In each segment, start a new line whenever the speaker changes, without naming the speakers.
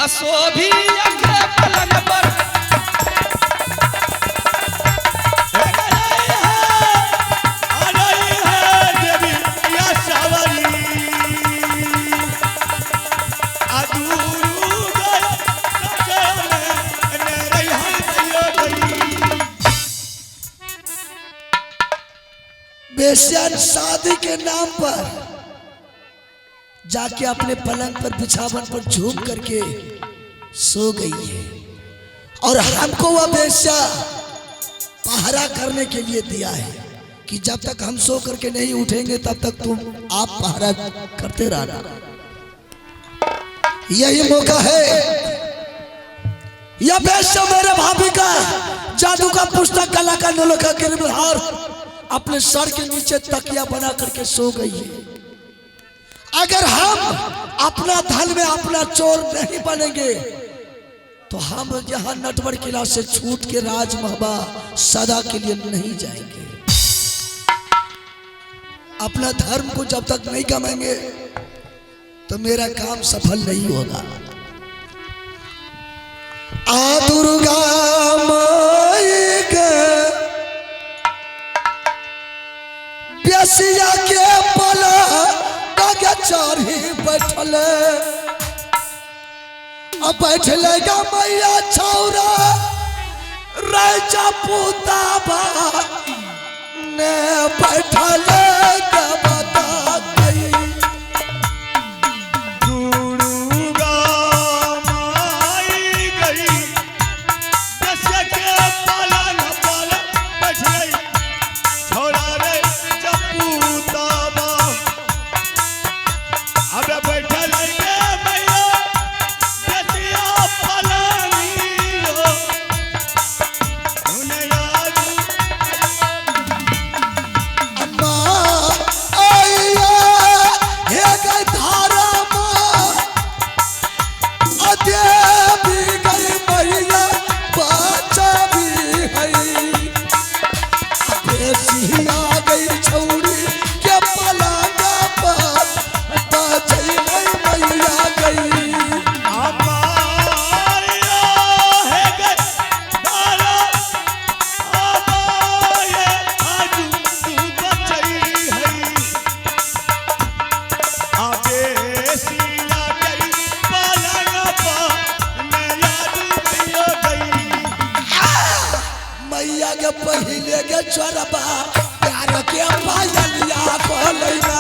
अशोभी के पलंग पर
बेसन शादी के नाम पर जाके अपने पलंग पर बिछावन पर झूम करके सो गई है और हमको वह बेश्या पहरा करने के लिए दिया है कि जब तक हम सो करके नहीं उठेंगे तब तक तुम आप पहरा करते रहना। यही मौका है। यह बेश्या मेरे भाभी का जादू का पुस्तक कला का नौलखा गिरधार अपने सर के नीचे तकिया बना करके सो गई है। अगर हम अपना धन में अपना चोर नहीं बनेंगे तो हम यहाँ नटवर किला से छूट के राजमहबा सदा के लिए नहीं जाएंगे। अपना धर्म को जब तक नहीं कमाएंगे तो मेरा काम सफल नहीं होगा। आ दुर्गा माई के बेसिया के पला आगे चढ़ी बैठल अब बैठले गा मैया छौरा राजा पुताबा ने बैठल बता गई।
दुर्गा माई गई बेसिया के पलंग पर बैठ गई छोरा रे चपूताबा। अबे बैठल रे मैया बेसिया पलंगियो दुनिया।
अम्मा आइया हे गई धारा माँ देवी गई मैया बचाबी है। बेसिया गई छौरी के पलंग पर बचई मैया गई।
अम्मा हे गई धारा आबाए आजू तू बचई है। आबे सीला गई पलंग पर मैं याद मैया गई।
मैया के पहिले के चोरबा प्यार के पायलिया खोलैना।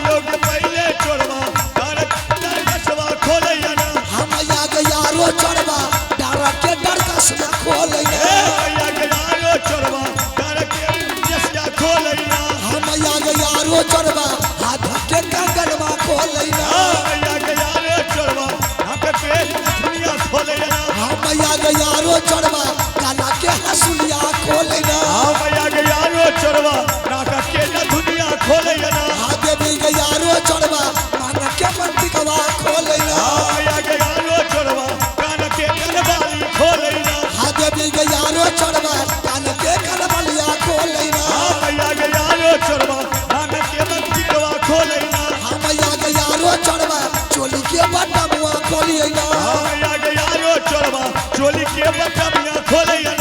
लोग पहले चोरवा डर डर कसवा खोलैया ना।
हम मैया के यारो चोरबा डर के डर कसवा खोलैना।
ए मैया के यारो चोरवा डर के जसिया खोलैया।
हम मैया के यारो चोरबा हाथ के कंगनवा खोलैना।
मैया के यारो चोरवा हाथ के दुनिया खोलैया।
हम मैया के यारो चोरबा काला के हसुलिया खोलैना।
मैया के यारो चोरवा नाका के दुनिया खोलैया।
हाँ देवी के यारो चोरबा मान के मंतिकवा खोलैना।
मैया के यारो चोरवा कान के कनबाली खोलैया।
हाँ देवी के यारो चोरबा कान के कनबलिया खोलैना।
मैया के यारो चोरवा कान के मंतिकवा खोलैया।
हम मैया के यारो चोरबा चोली के बटमुआ खोलियैना।
मैया के यारो चोरवा चोली के बटमिया खोलैया।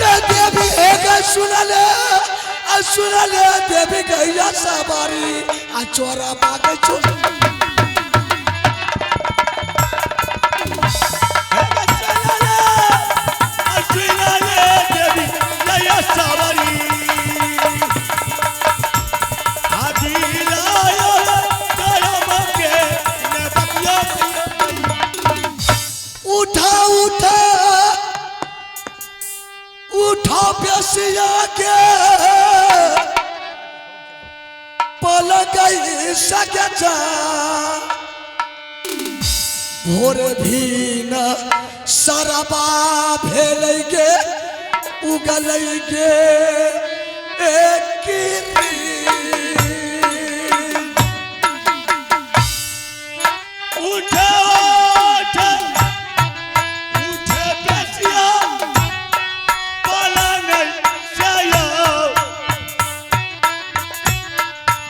ए देवी एक सुनले आ सुनले देवी गैया सवारी आ चोरा बागे चोर। उठा उठा उठा बेसिया के पलक सके जा भोर भी न सरबा भेल के उगल के एक
उठे उठे उठे बेसिया पलंग से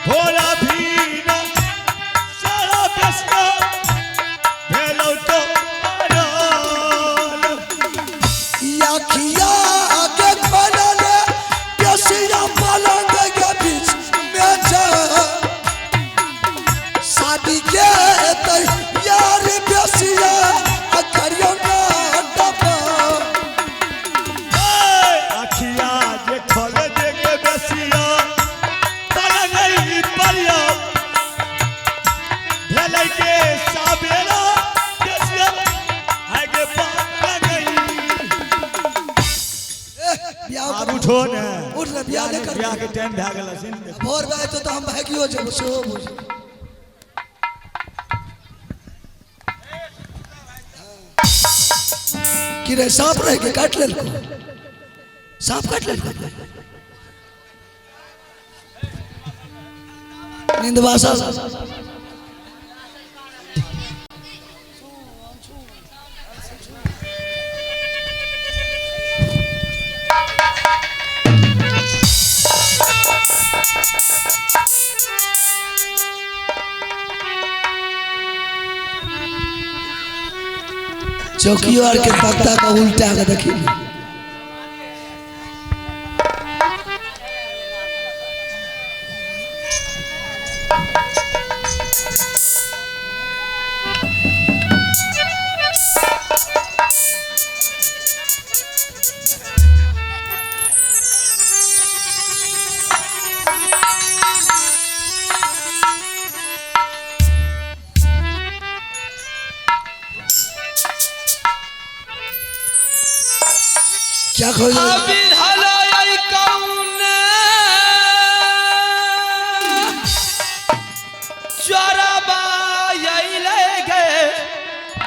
भोला भीना सारा बेसिया भेलो तो उठो ने।
उठ ने, बियाह नहि करबै।
बियाह के टाइम भए गेल से ने।
भोर में आयतो तऽ हम भागियो जेबो, सेहो बुझ। की रे, सांप रह के काट लेलको? सांप काट लेलको? निंदवा सब चौकियो आर के तख्ता का उल्टा के देखी। क्या खोज?
अभी कौन चोरबा अइले गे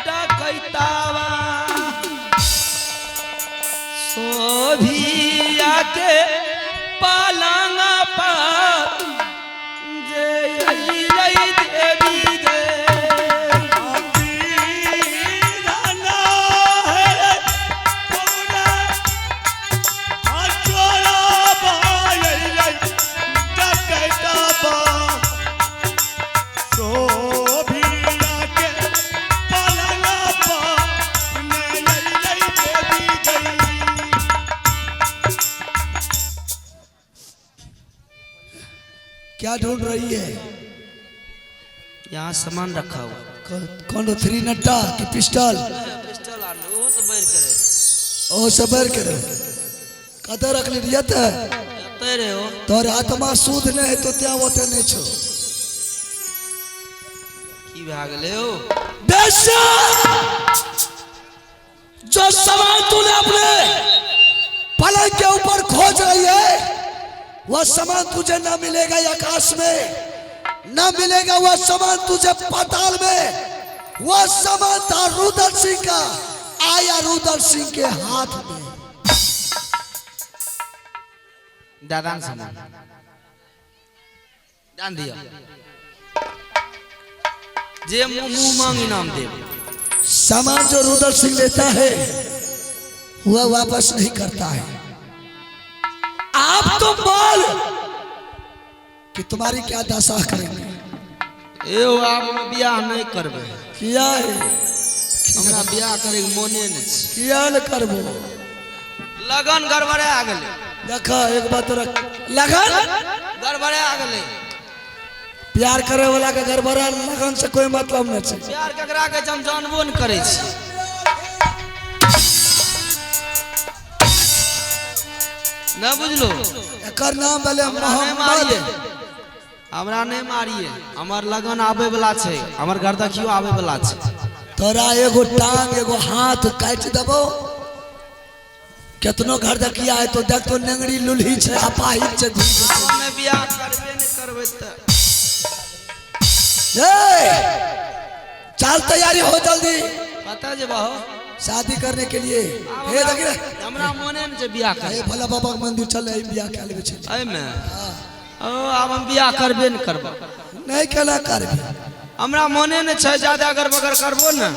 डकैतावा, शोभिया के पलंग पर जे अइले देवी गे।
क्या ढूंढ रही है?
यहाँ सामान रखा हुआ।
कौन, थ्री नट्टा की पिस्टल?
पिस्टल आर ओहो से बढ़ करे।
ओ सबर करे, कतऽ रख लियत?
एतै रे हो।
तोहर आत्मा शुद्ध नहीं है तो त्या ओते नहीं छो।
की भए गेलै हो?
बेशक जो सामान तूने अपने पलंग के ऊपर खोज रही है, वह सामान तुझे ना मिलेगा आकाश में, ना मिलेगा वह सामान तुझे पाताल में। वह सामान था रुदल सिंह का, आया रुदल सिंह के हाथ में।
दादा ने सामान दान दिया, जे मुंह मुंह मांग इनाम देब।
सामान जो रुदल सिंह लेता है वह वापस नहीं करता है। आप तो बोल कि तुम्हारी क्या दशा करेंगे।
एगो आब हम बियाह नहीं करबै।
किया है?
हमरा बियाह करे के मोने नहि छै।
किया न करबो?
लगन गड़बड़ा गेलै।
देखा, एक बात रख, लगन
गड़बड़ा गेलै।
प्यार करे वाला के गड़बड़ा लगन से कोई मतलब नहीं छै।
प्यार ककरा के हम जानबो नहि करै छी। नहि बुझलो?
एकर नाम भेलै
हमरा नहि
मोहम्मद।
मारिए, हमरा नहि मारिए, हमर लगन आबै वाला छै, हमर घर देखियो आबै वाला छै।
तोरा एगो टांग एगो हाथ काटि देबो, केतनो घर देखिया है तो देख तो नेंगड़ी लुल्ही छै, अपाहिज छै, धुन छै।
आब हमे बियाह करबे नहि करबै तऽ।
ए, चल तैयारी हो जल्दी।
कतऽ जेबहो?
शादी करने के लिए।
आब
हे देखी रे।
हमरा मोने नहि छै बियाह
हे
करे।
भोला बाबा के मंदिर चल, बियाह कए लेबै छै।
एहिमे ओ आब हम बियाह करबे नहि करबै।
नहीं केना करबी?
हमरा मोने नहि छै, ज्यादा अगर बगर करबो ने,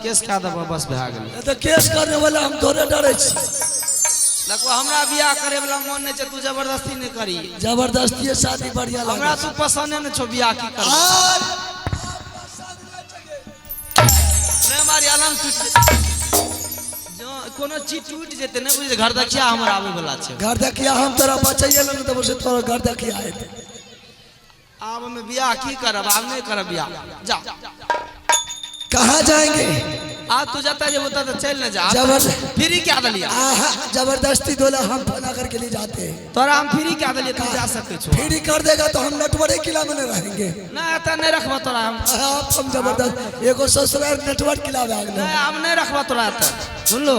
केस कए देबो, बस भए गेलै।
तऽ केस करने वाला हम थोड़े डरे छी।
देखो, हमरा बियाह करे वाला मोन नहि छै, तू जबरदस्ती नहि करी।
जबरदस्ती शादी बढ़िया
हमरा
लागै।
तू पसंदे नहि छौ, बियाह की करबो?
आर
नहि मारी, अलंग टूटि जेतै। जँ कोनो चीज टूटि जेतै, नहि बुझै, घर देखिया हमर आबै वाला छै।
घर देखिया हम तोरा बचैये लग देबो से तोरा घर देखिया हेतै।
आब हम बियाह की करब? आब नहि करब बियाह, जा।
कहाँ जाएंगे?
आब तू जतऽ जेबो ततऽ चलि ने जा। फ्री कए देलियै।
आहा, जबरदस्ती दोला हम फला करके ले जाते हैं।
तोरा हम फ्री कए देलियै, तू जा सकै छौ।
फ्री कर देगा तो हम नटवरे किला में न रहेंगे।
नहि, एतऽ नहि रखबो तोरा हम।
आप हम जबरदस्त एगो ससुराल नटवर किला में आ गेलो।
नहि, आब नहि रखबो तोरा एतऽ, सुनलो?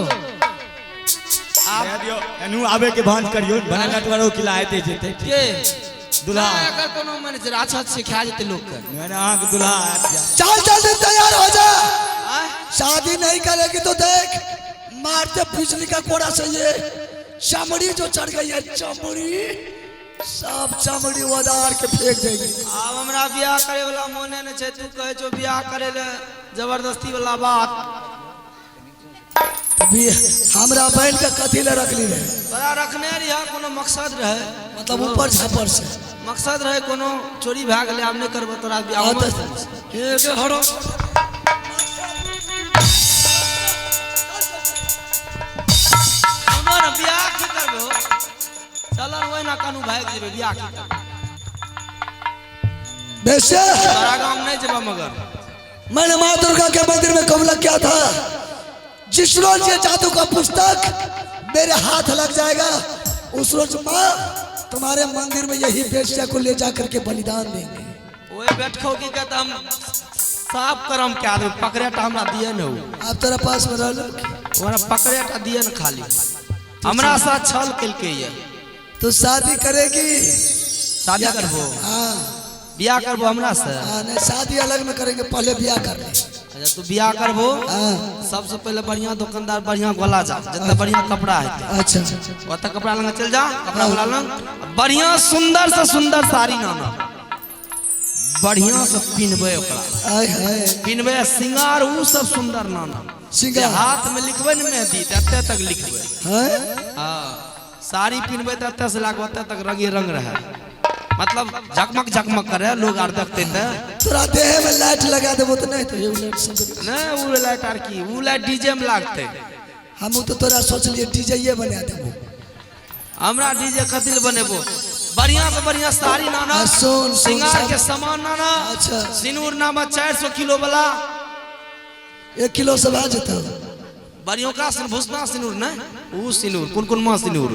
आब
दे दियौ एनू आबे के भांज करियौ भने नटवरो किला आते जेतै।
के?
दुल्हा।
नहि, एकर कोनो मने छै अच्छा सिखा जेतै लोक के।
नहि नहि, अहाँके दुल्हा आबि जायत।
चल जल्दी तैयार हो जा।
आँय?
शादी नहीं करेगी तो देख मारते बिजली का कोड़ा से ये चमड़ी जो चढ़ गई है, चमड़ी सब चमड़ी उदार के फेंक देगी।
आब हमरा बियाह करे वाला मोने नहि छै। तू कहै छौ बियाह करे ले जबरदस्ती वाला बात।
भी हमरा बहन के कथी ले रखली रहे?
बड़ा रखने रहिया, कोनो मकसद रहे।
मतलब ऊपर छापर से
मकसद रहे, कोनो चोरी भए गेलै, आब नहि करबो तोरा बियाह।
हाँ तो हे गे हरो।
सुनो ने, बियाह की करबो? चल ने ओहिना कनु भागि जेबै, बियाह की करबै?
वैसे
तोरा गाम नहि जेबै मगर।
मैंने माँ दुर्गा के मंदिर में कबूला किया था, जिस रोज ये जादू का पुस्तक मेरे हाथ लग जाएगा उस रोज माँ तुम्हारे मंदिर में यही वेश्या को ले जा करके बलिदान देंगे।
ओहि बैठको की कहता हम साफ करम कए देबै, पकड़ेटा हमरा दिए ने उ।
आप तेरा पास में रह लो।
ओकरा पकड़ेटा दिए ने खाली। हमरा साथ छल केलकै ये।
तो शादी करेगी?
शादी करबो?
हाँ।
बियाह करबो हमरा से?
हाँ, नहीं, शादी अलग में करेंगे, पहले ब्याह कर ले।
अच्छा, तू बियाह करबो?
हाँ।
सबसे पहले बढ़िया दुकानदार, बढ़िया गोला जा, जितना बढ़िया कपड़ा है।
अच्छा।
ओतऽ कपड़ा लंग चल जा, कपड़ा वाला लंग बढ़िया सुंदर से सुंदर साड़ी नाना बढ़िया से पिन्हबै ओकरा।
आय हाय।
पिन्हबै, सिंगार उ सब सुंदर नाना।
सिंगार।
जे हाथ में लिखबै ने मेहंदी तऽ एते तक लिखबै।
हाँ।
हाँ, साड़ी पिन्हबै तऽ एतऽ से लए कऽ ओतऽ तक रंगे रंग रहै, मतलब झकमक झकमक करे, लोग आर देखते तऽ।
तोरा देह में लाइट लगा देबो तो नहीं तो ये लाइट सब।
नहि, उ लाइट आर की, उ लाइट डीजे में लागतै।
हम तो तोरा सोचलिए डीजे ये बना देबो।
हमरा डीजे कथी लए बनेबो? बढ़िया से बढ़िया साड़ी नाना,
आ, सुन, सुन,
सिंगार
सब-
के सामान नाना।
अच्छा।
सिनूर नामा 400 किलो वाला।
1 किलो से भए जेतौ।
बढ़ियों का भुसना सिनूर ने, उ सिनूर कोन कोन माँ सिनूर,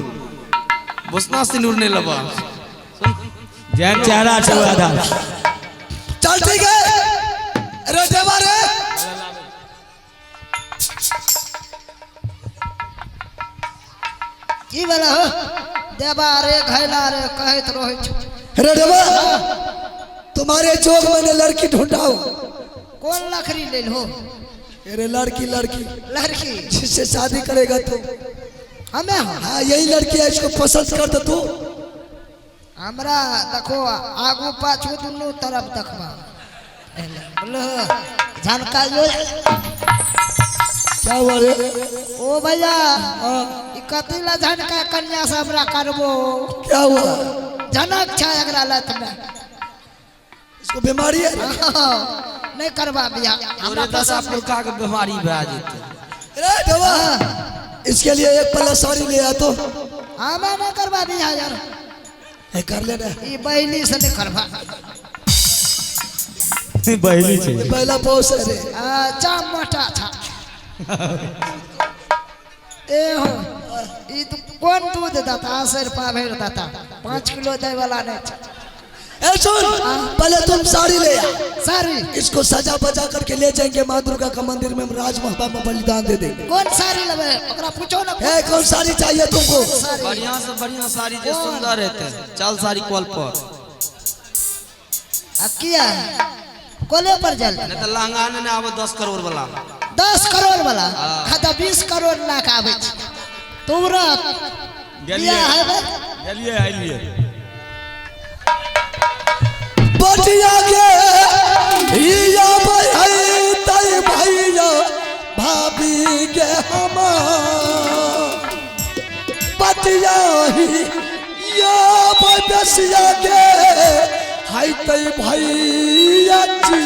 भुसना सिनूर नहीं लेबा।
जेहन चेहरा छै ओ आधार।
चल ठीक है। अरे देवा रे।
की भेलै हो? देबा रे घैला रे कहैत रहै छौ।
अरे देवा, तुम्हारे जोग मैंने लड़की ढूंढा हूं।
कोन लकड़ी लेल हो?
अरे लड़की लड़की।
लड़की।
जिससे शादी करेगा तू।
हमें हो?
हाँ, यही लड़की है, इसको पसंद कर दो तू।
हमरा देखो, आगू पाछू दुनू तरफ देखबा बोलो जानकारियो।
क्या हुआ रे?
ओ भैया।
हाँ।
ई कथी ला झनका कन्या से हमरा करबो?
क्या हुआ?
झनक छै एकरा लत में।
इसको बीमारी है?
नहीं करबा बियाह
तोरे
हमरा
दादा
पसंद नहीं।
पुरखा के बीमारी भए जेतै।
अरे देवा, इसके लिए एक पल्ला साड़ी ले आ तो।
हमें नहीं करबा बियाह यार।
ए, कर लेना।
ई बहिनी से नहीं करबा।
बहली छै।
पहला बॉस है रे।
आ, चाम मोटा छा ए हो। ई तो कौन दूध देता? 80 रुपया भरि देता, 5 किलो दै वाला नहीं छै।
ए सुन, पहले तुम साड़ी ले आ।
साड़ी।
इसको सजा बजा करके ले जाएंगे, माँ दुर्गा का मंदिर में हम राजमहबा में बलिदान दे देंगे।
कौन साड़ी लेबै ओकरा पूछो ना।
ए, कौन साड़ी चाहिए तुमको?
साड़ी।
बढ़िया से बढ़िया साड़ी जे सुंदर हेतै, चल साड़ी कॉल पर।
आ किया कॉले पर चल?
नहीं तऽ लहंगा ने आबे 10 करोड़ वाला।
10 करोड़ वाला? हाँ तऽ 20 करोड़ लाख आबै छै तुरंत।
गेलियै।
बियाह हेबै।
गेलियै अलियै।
बटिया के हिया भाई तई भैया भाभी के हमार बटिया ही या बदसिया के हाय तई भैया जी।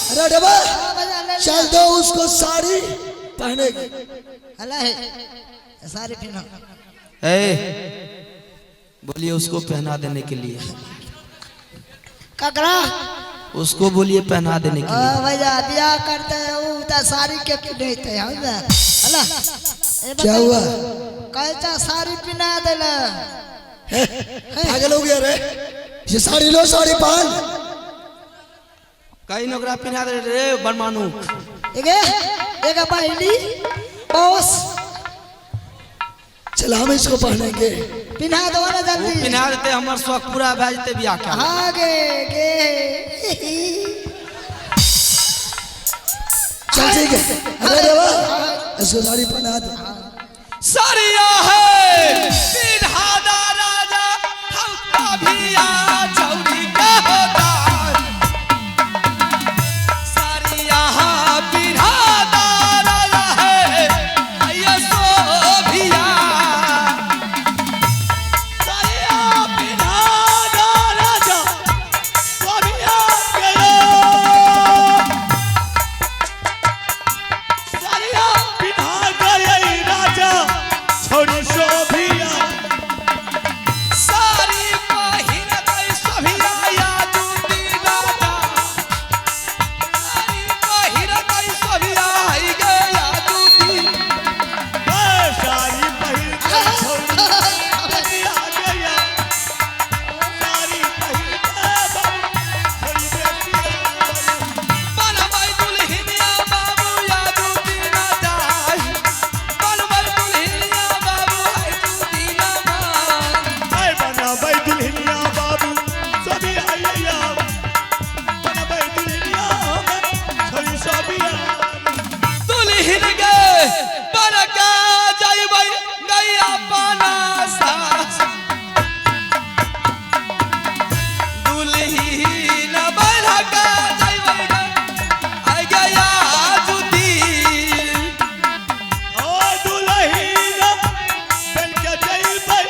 अरे डबा।
हाँ भैया, ले लिया।
चल दो उसको, साड़ी पहनेगी।
हला है साड़ी पहनो।
ए बोलिए उसको पहना देने के लिए।
ककरा?
उसको बोलिए पहना देने के लिए।
भैया ब्याह करते हैं वो तो साड़ी के पिन्हते हैं ना। हला
क्या हुआ?
कैसा साड़ी पिना देला?
पागल हो गया रे, ये साड़ी लो साड़ी पहन।
कहीं नौकरा पिना दे रे बरमानू।
एगे एगा पहली बॉस
चल हम इसको पहनेंगे।
पिना दो ना जल्दी।
पिना देते हमर शौक पूरा भए जेते बियाह के।
हां गे गे
चल ठीक है। अरे देवा इसको साड़ी पहना दे।
साड़िया है पिन्हादा राजा हम कभी आ चौरी का होता। साड़िया पिन्हादा राजा है ये सोभिया।
साड़िया पिन्हादा राजा सोभिया गयो। साड़िया पिन्हा गई राजा छोड़ी शोभिया।
साड़ी पहिन गई सोभिया या जूती राजा। साड़ी पहिन गई सोभिया आई गया जूती।
साड़ी पहिन के छोड़ी बेटिया गया। साड़ी पहिन के बाबू छोड़ी बेटिया।
बनवाई दुल्हनिया बाबू या जूती राजा। बनवाई दुल्हनिया बाबू आई जूती ना मान।
मैं बनाबै दुल्हनिया बाबू सभी आइया। बनाबै दुल्हनिया छोड़ी सभिया।
दुल्हन गे बरका जाइबै गैया पाना सास। दुल्हन बरका जाइबै आई गया जूती।
ओ दुल्हन बन के जइबै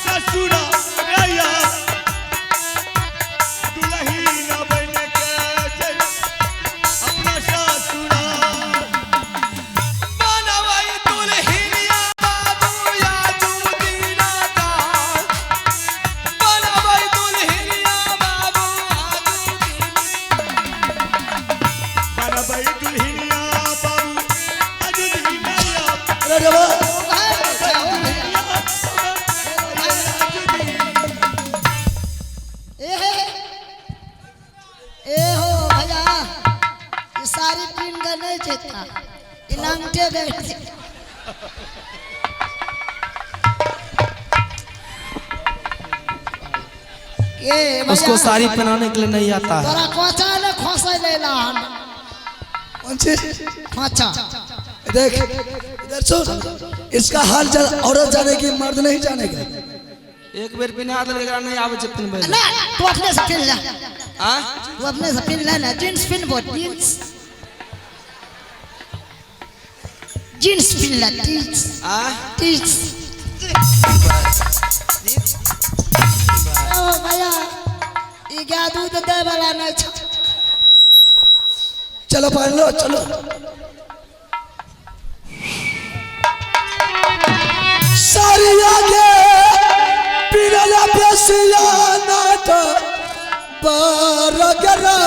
ससुरा गया। दुल्हन बन के जइबै अपना ससुरा।
बनवाई दुल्हनिया बाबू या जूती राजा। बनवाई दुल्हनिया बाबू आ जूती।
बनाबै दुल्हनिया बाबू अजुदी गया।
अरे देवा
ए हो भैया ये साड़ी पिन के नहीं जेता, ई नांगटे गए। ए भैया,
उसको साड़ी पहनाने के लिए नहीं आता है।
तोरा खोचा ने खोसे लेला हन।
कौन चीज?
खोचा
देख इधर सुन, इसका हाल औरत जानेगी मर्द नहीं जानेगा।
एक बेर पिन्हा देलकै एकरा नहीं आबै छै पिन्हबै
ना तू अपने से पिन ले,
आ
तू अपने से पिन ले ना। जींस पिनबो, जींस जींस पिन ले, जींस
आ
जींस। ओ भैया ई गाय दूध दे वाला नहीं छ।
चलो पहन लो चलो। सारी आगे पिरला बेसिया नाट बरगरा।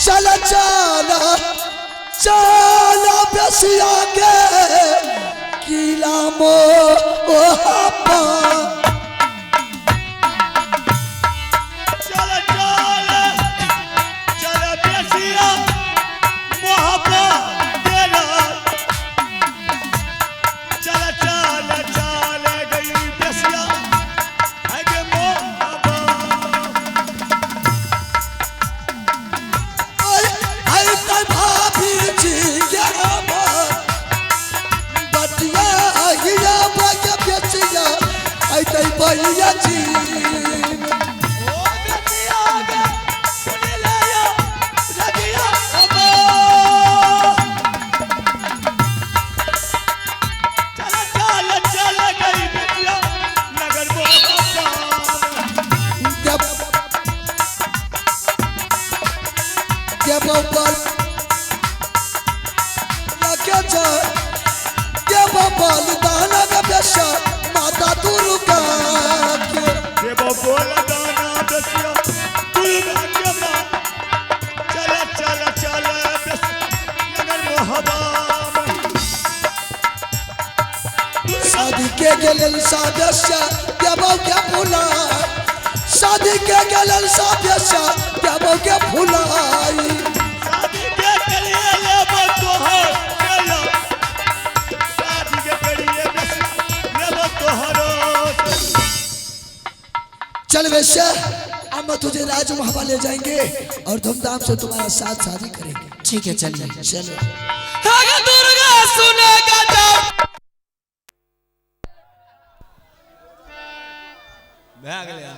चल चल चल बेसिया के किला मो ओ
चल चल चल बेसिया मोहब्बत तेरा। चल चल चल गई बेसिया आगे मोहब्बत।
आई त भाभी जी के बतिया आगिया बग बेचिया आई त भैया जी।
ओ बेसिया गे सुन ले या रजिया अबो। चल चल चल गई बेसिया नगर मोहब्बत।
जब जब बल लगे जा जब बल दाना का बेशा माता दुर्गा के।
देव
शादी के गेल सदस्य देबो के फुलाई, शादी के गेल सदस्य देबो के फुलाई।
शादी के करिए लेबो तोहर गया, शादी के करिए लेबो तोहरो।
चल वैसे हम तुझे राजमहल ले जाएंगे और धूमधाम से तुम्हारा साथ शादी करेंगे।
ठीक है चलिए।
चलो।
दुर्गा सुनेगा जब
भए गेलै।